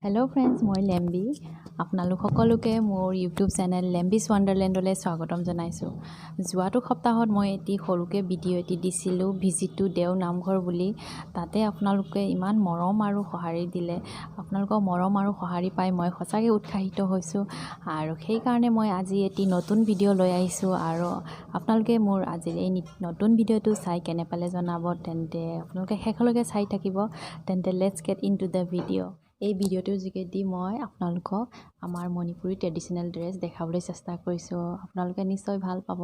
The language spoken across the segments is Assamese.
হেল্ল' ফ্ৰেণ্ডছ, মই লেম্বি। আপোনালোক সকলোকে মোৰ ইউটিউব চেনেল লেম্বিছ ৱাণ্ডাৰলেণ্ডলৈ স্বাগতম জনাইছোঁ। যোৱাটো সপ্তাহত মই এটি সৰুকৈ ভিডিঅ' এটি দিছিলোঁ, ভিজিট টু দেও নামঘৰ বুলি। তাতে আপোনালোকে ইমান মৰম আৰু সঁহাৰি দিলে। আপোনালোকৰ মৰম আৰু সঁহাৰি পাই মই সঁচাকৈ উৎসাহিত হৈছোঁ আৰু সেইকাৰণে মই আজি এটি নতুন ভিডিঅ' লৈ আহিছোঁ। আৰু আপোনালোকে মোৰ আজিৰ এই নতুন ভিডিঅ'টো চাই কেনে পালে জনাব। তেন্তে আপোনালোকে শেষলৈকে চাই থাকিব। তেন্তে let's get into the video. এই ভিডিঅ'টোৰ যোগেদি মই আপোনালোকক আমাৰ মণিপুৰী ট্ৰেডিশ্যনেল ড্ৰেছ দেখাবলৈ চেষ্টা কৰিছোঁ। আপোনালোকে নিশ্চয় ভাল পাব।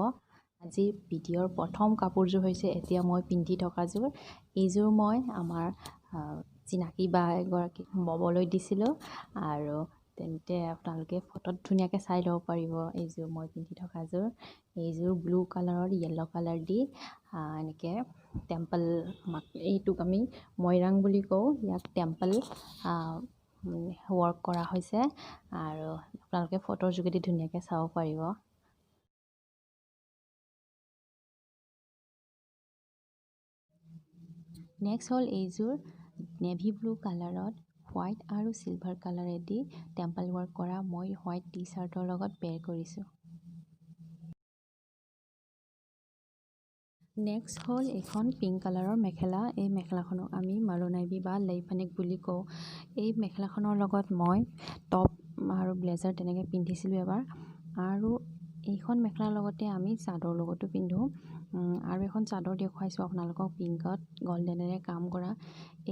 আজি ভিডিঅ'ৰ প্ৰথম কাপোৰযোৰ হৈছে এতিয়া মই পিন্ধি থকাযোৰ। এইযোৰ মই আমাৰ চিনাকি বা এগৰাকীক ব'বলৈ দিছিলোঁ আৰু তেন্তে আপোনালোকে ফটোত ধুনীয়াকৈ চাই ল'ব পাৰিব। এইযোৰ মই পিন্ধি থকাযোৰ, এইযোৰ ব্লু কালাৰত য়েল্ল' কালাৰ দি এনেকৈ টেম্পল, এইটোক আমি মইৰাং বুলি কওঁ, ইয়াক টেম্পল ৱৰ্ক কৰা হৈছে আৰু আপোনালোকে ফটোৰ যোগেদি ধুনীয়াকৈ চাব পাৰিব। নেক্সট হ'ল এইযোৰ নেভি ব্লু কালাৰত হোৱাইট আৰু চিলভাৰ কালাৰেদি টেম্পল ৱৰ্ক কৰা। মই হোৱাইট টি চাৰ্টৰ লগত পেয়াৰ কৰিছোঁ। নেক্সট হ'ল এইখন পিংক কালাৰৰ মেখেলা। এই মেখেলাখনক আমি মাৰুনাইবি বা লেইফানেক বুলি কওঁ। এই মেখেলাখনৰ লগত মই টপ আৰু ব্লেজাৰ তেনেকৈ পিন্ধিছিলোঁ এবাৰ। আৰু এইখন মেখেলাৰ লগতে আমি চাদৰ লগতো পিন্ধোঁ। আৰু এখন চাদৰ দেখুৱাইছোঁ আপোনালোকক, পিংকত গল্ডেনেৰে কাম কৰা।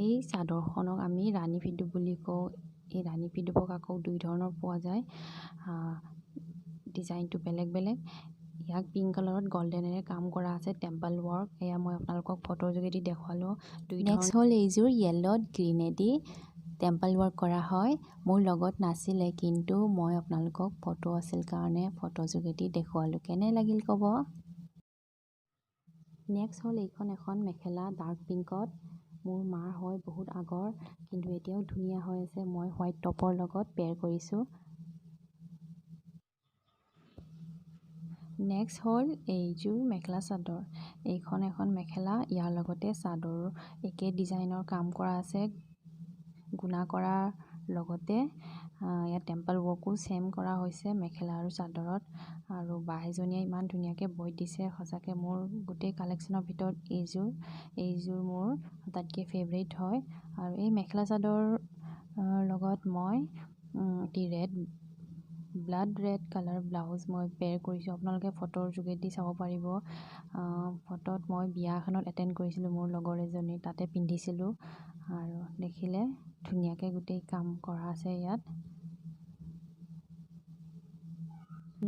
এই চাদৰখনক আমি ৰাণী ফিদু বুলি কওঁ। এই ৰাণী ফিদুক আকৌ দুই ধৰণৰ পোৱা যায়, ডিজাইনটো বেলেগ বেলেগ। ইয়াক পিংক কালাৰত গল্ডেনেৰে কাম কৰা আছে, টেম্পল ৱৰ্ক। এয়া মই আপোনালোকক ফটোৰ যোগেদি দেখুৱালোঁ। দুই নেক্সট হ'ল এইযোৰ য়েল্ল'ত গ্ৰীণেদি টেম্পল ৱৰ্ক কৰা হয়। মোৰ লগত নাছিলে, কিন্তু মই আপোনালোকক ফটো আছিল কাৰণে ফটো যোগেদি দেখুৱালোঁ। কেনে লাগিল ক'ব। নেক্সট হ'ল এইখন এখন মেখেলা ডাৰ্ক পিংকত। মোৰ মাৰ হয়, বহুত আগৰ, কিন্তু এতিয়াও ধুনীয়া হৈ আছে। মই হোৱাইট টপৰ লগত পেয়াৰ কৰিছোঁ। নেক্সট হ'ল এইযোৰ মেখেলা চাদৰ। এইখন এখন মেখেলা, ইয়াৰ লগতে চাদৰ একে ডিজাইনৰ কাম কৰা আছে, গুণা কৰাৰ লগতে ইয়াত টেম্পল ৱৰ্কো ছেম কৰা হৈছে মেখেলা আৰু চাদৰত। আৰু বা এজনীয়ে ইমান ধুনীয়াকৈ বৈ দিছে। সঁচাকৈ মোৰ গোটেই কালেকশ্যনৰ ভিতৰত এইযোৰ মোৰ আটাইতকৈ ফেভৰেট হয়। আৰু এই মেখেলা চাদৰ লগত মই এটি red blood red colour blouse মই পেয়াৰ কৰিছোঁ। আপোনালোকে ফটোৰ যোগেদি চাব পাৰিব। ফটোত মই বিয়া এখনত এটেণ্ড কৰিছিলোঁ মোৰ লগৰ এজনী, তাতে পিন্ধিছিলোঁ। আৰু দেখিলে ধুনীয়াকৈ গোটেই কাম কৰা আছে ইয়াত।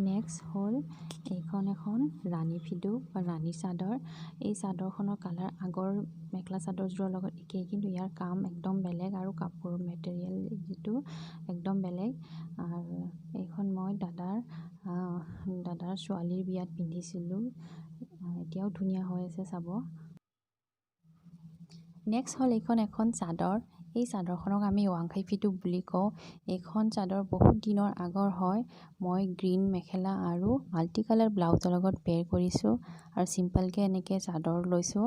নেক্সট হ'ল এইখন এখন ৰাণী ফিদু বা ৰাণী চাদৰ। এই চাদৰখনৰ কালাৰ আগৰ মেখেলা চাদৰযোৰৰ লগত একেই, কিন্তু ইয়াৰ কাম একদম বেলেগ আৰু কাপোৰ মেটেৰিয়েল যিটো একদম বেলেগ। আৰু এইখন মই দাদাৰ ছোৱালীৰ বিয়াত পিন্ধিছিলোঁ। এতিয়াও ধুনীয়া হৈ আছে, চাব। নেক্সট হ'ল এইখন এখন চাদৰ। এই চাদৰখনক আমি ৱাংখাই ফিটু বুলি কওঁ। এইখন চাদৰ বহুত দিনৰ আগৰ হয়। মই গ্ৰীণ মেখেলা আৰু মাল্টি কালাৰ ব্লাউজৰ লগত পেয়াৰ কৰিছোঁ আৰু চিম্পলকৈ এনেকৈ চাদৰ লৈছোঁ।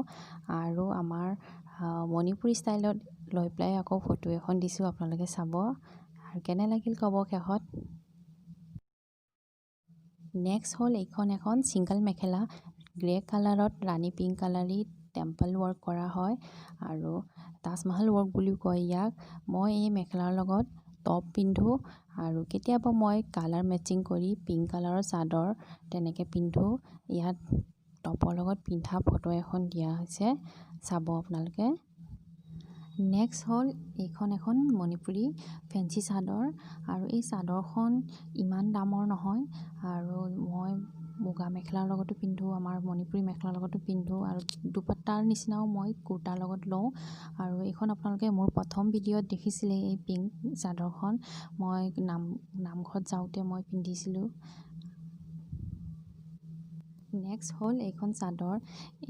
আৰু আমাৰ মণিপুৰী ষ্টাইলত লৈ পেলাই আকৌ ফটো এখন দিছোঁ, আপোনালোকে চাব আৰু কেনে লাগিল ক'ব শেষত। নেক্সট হ'ল এইখন এখন ছিংগল মেখেলা, গ্ৰে কালাৰত ৰাণী পিংক কালাৰী টেম্পল ৱৰ্ক কৰা হয় আৰু তাজমহল ৱৰ্ক বুলিও কয় ইয়াক। মই এই মেখেলাৰ লগত টপ পিন্ধোঁ আৰু কেতিয়াবা মই কালাৰ মেচিং কৰি পিংক কালাৰৰ চাদৰ তেনেকৈ পিন্ধোঁ। ইয়াত টপৰ লগত পিন্ধা ফটো এখন দিয়া হৈছে, চাব আপোনালোকে। নেক্সট হ'ল এইখন এখন মণিপুৰী ফেঞ্চি চাদৰ। আৰু এই চাদৰখন ইমান দামৰ নহয় আৰু মই মুগা মেখেলাৰ লগতো পিন্ধোঁ, আমাৰ মণিপুৰী মেখেলাৰ লগতো পিন্ধোঁ আৰু দুপাট্টাৰ নিচিনাও মই কুৰ্তাৰ লগত লওঁ। আৰু এইখন আপোনালোকে মোৰ প্ৰথম ভিডিঅ'ত দেখিছিলে। এই পিংক চাদৰখন মই নামঘৰত যাওঁতে মই পিন্ধিছিলোঁ। নেক্সট হ'ল এইখন চাদৰ।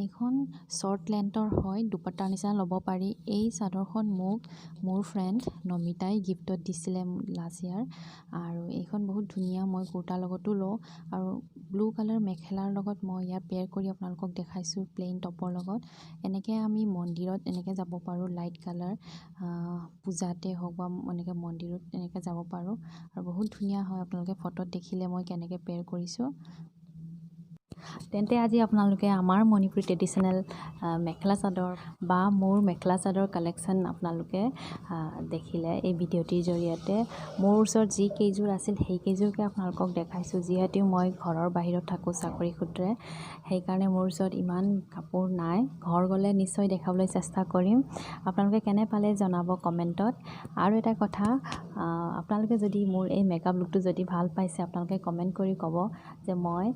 এইখন শ্বৰ্ট লেন্থৰ হয়, দুপাট্টাৰ নিচিনা ল'ব পাৰি। এই চাদৰখন মোক মোৰ ফ্ৰেণ্ড নমিতাই গিফ্টত দিছিলে লাষ্ট ইয়াৰ আৰু এইখন বহুত ধুনীয়া। মই কুৰ্তাৰ লগতো লওঁ আৰু ব্লু কালাৰ মেখেলাৰ লগত মই ইয়াৰ পেয়াৰ কৰি আপোনালোকক দেখাইছোঁ। প্লেইন টপৰ লগত এনেকৈ আমি মন্দিৰত এনেকৈ যাব পাৰোঁ, লাইট কালাৰ পূজাতে হওক বা এনেকৈ মন্দিৰত এনেকৈ যাব পাৰোঁ আৰু বহুত ধুনীয়া হয়। আপোনালোকে ফটোত দেখিলে মই কেনেকৈ পেয়াৰ কৰিছোঁ। তেন্তে আজি আপোনালোকে আমাৰ মণিপুৰী ট্ৰেডিশ্যনেল মেখেলা চাদৰ বা মোৰ মেখেলা চাদৰ কালেকশ্যন আপোনালোকে দেখিলে এই ভিডিঅ'টিৰ জৰিয়তে। মোৰ ওচৰত যি কেইযোৰ আছিল, সেই কেইযোৰকে আপোনালোকক দেখাইছোঁ। যিহেতু মই ঘৰৰ বাহিৰত থাকোঁ চাকৰি সূত্ৰে, সেইকাৰণে মোৰ ওচৰত ইমান কাপোৰ নাই। ঘৰ গ'লে নিশ্চয় দেখাবলৈ চেষ্টা কৰিম। আপোনালোকে কেনে পালে জনাব কমেণ্টত। আৰু এটা কথা, আপোনালোকে যদি মোৰ এই মেকআপ লুকটো যদি ভাল পাইছে, আপোনালোকে কমেণ্ট কৰি ক'ব যে মই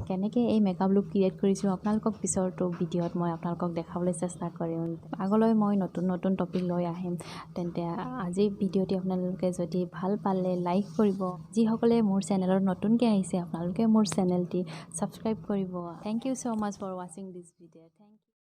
কেনেকৈ এই মেকআপ লুক ক্ৰিয়েট কৰিছোঁ। আপোনালোকক পিছৰটো ভিডিঅ'ত মই আপোনালোকক দেখাবলৈ চেষ্টা কৰিম। আগলৈ মই নতুন নতুন টপিক লৈ আহিম। তেন্তে আজিৰ ভিডিঅ'টি আপোনালোকে যদি ভাল পালে লাইক কৰিব। যিসকলে মোৰ চেনেলত নতুনকৈ আহিছে, আপোনালোকে মোৰ চেনেলটি ছাবস্ক্ৰাইব কৰিব। Thank you so much for watching this video. Thank you.